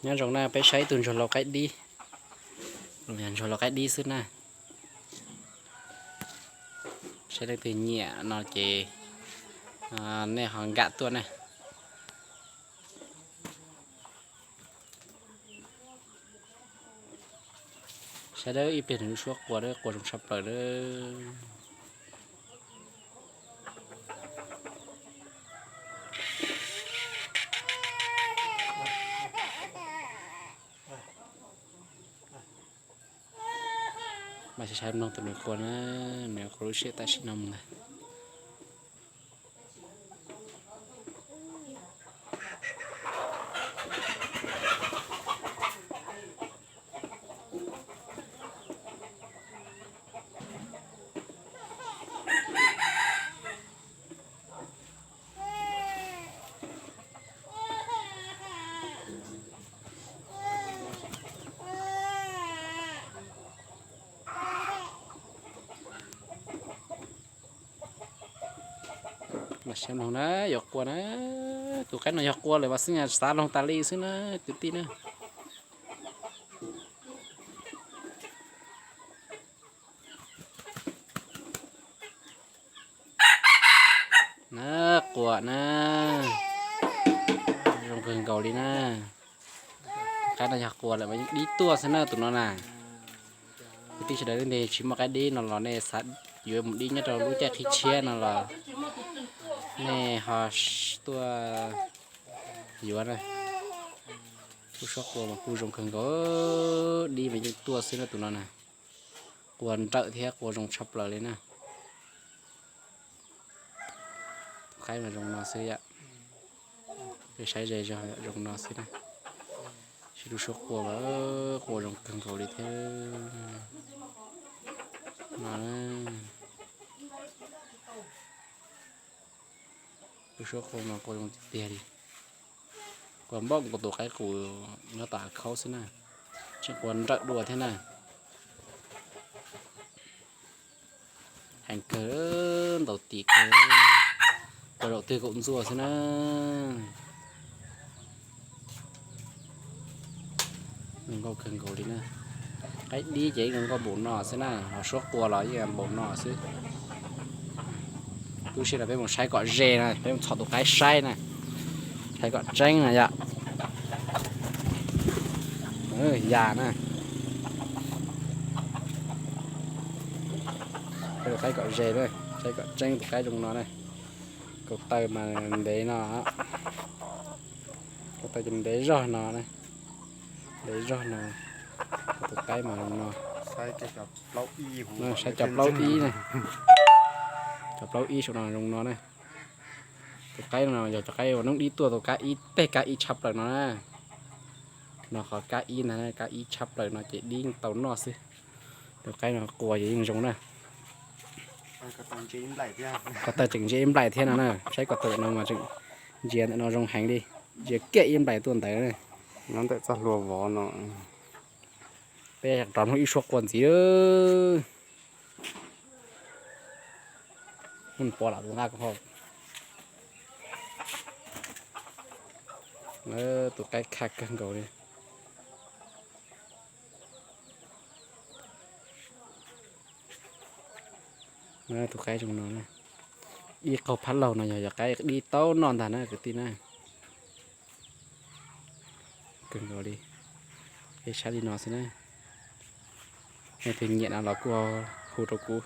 Nyob zoo na, peb saib ib tug ntsuag lau qaib dib, ntsuag lau qaib dib xwb na. Saib leej twg nyiam no ces nej ho nkam tuaj na. Saib dawb ib pliag nws lub suab qua dawb, qua zoo tshaj plaws dawb. Mas saib mloog tus nws qua na, nws qua lub siab tam sim no ntag. Mas saib mloog na, yuav qua na, tus qaib no yog qua lawm mas xwb, xav mloog tas li xwb na, kwv tij na. Na, qua na, zoo kawg nkaus li na. Qaib no yog qua lawm mas yeej dib tuaj xwb na tus no na. Kwv tij sawv daws, nej tsis muaj qaib dib no los nej xav yuav mus dib nyob rau lub caij qhib tshiab no los nej ho tuaj yuav na. Lub suab qua mas kuj zoo kawg nkaus, dib mas yeej tuaj xwb na tus no na. Qua nrawm thiab qua zoo tshaj plaws li na. Tus qaib mas zoo no xwb yom. Peb saib ze zog zoo no xwb na. Saib lub suab qua mas qua zoo kawg nkaus li thiab no. Lub suab qua mas qua zoo tiag tiag li. Qua npaum nkaus tus qaib qus nyob tom hav khaub xwb na. Tseem qua nrawm dua thiab na. Heev kawg, ntaus tim kawg, qua zaum twg kaum ntxuaj xwb na. Zoo nkauj kawg nkaus li na. Qaib dib ces zoo nkauj npaum no xwb na, ho suab qua los yeej npaum no xwb. Lub sij hawm no peb mus saib kom ze na, peb mus txhom tus qaib saib na, saib kom tseeb na yom. Ya na. Saib tus qaib kom ze na, saib kom tseeb tus qaib zoo no na. Kaus taw mas ntev no, kaus taw ces ntev zog no, ntev zog no. Tus qaib mas zoo no. Saib cov plaub ib na, cov plaub ib saum no zoo no na. Tus qaib no yog cov qaib uas noob dib tuaj tus kab ib, tej kab ib tshaj plaws no na. No qhov kab ib ntag, kab ib tshaj plaws no ces dib tau noj xwb. Tus qaib no qua ces yeej zoo na. Ko taw tseem ntsia ib nplaim thiab no na, saib ko taw no mas tseem ntsia ntawm no zoo heev li, ntsia kiag ib nplaim tuaj ntawd. Nyob ntawm txoj hlua vov no. Peb rov mloog ib suab qua ntxiv. Mus pov lam tus nqaj ko. Tus qaib khaj kawg nkaus li. Tus qaib zoo no na. Ib qaug phab laug no yog cov qaib dib tau noj ntag na kwv tij na. Kawg nkaus li. Peb saib li no xwb na. Nej tus nyiam no los kuj hu rau kuv,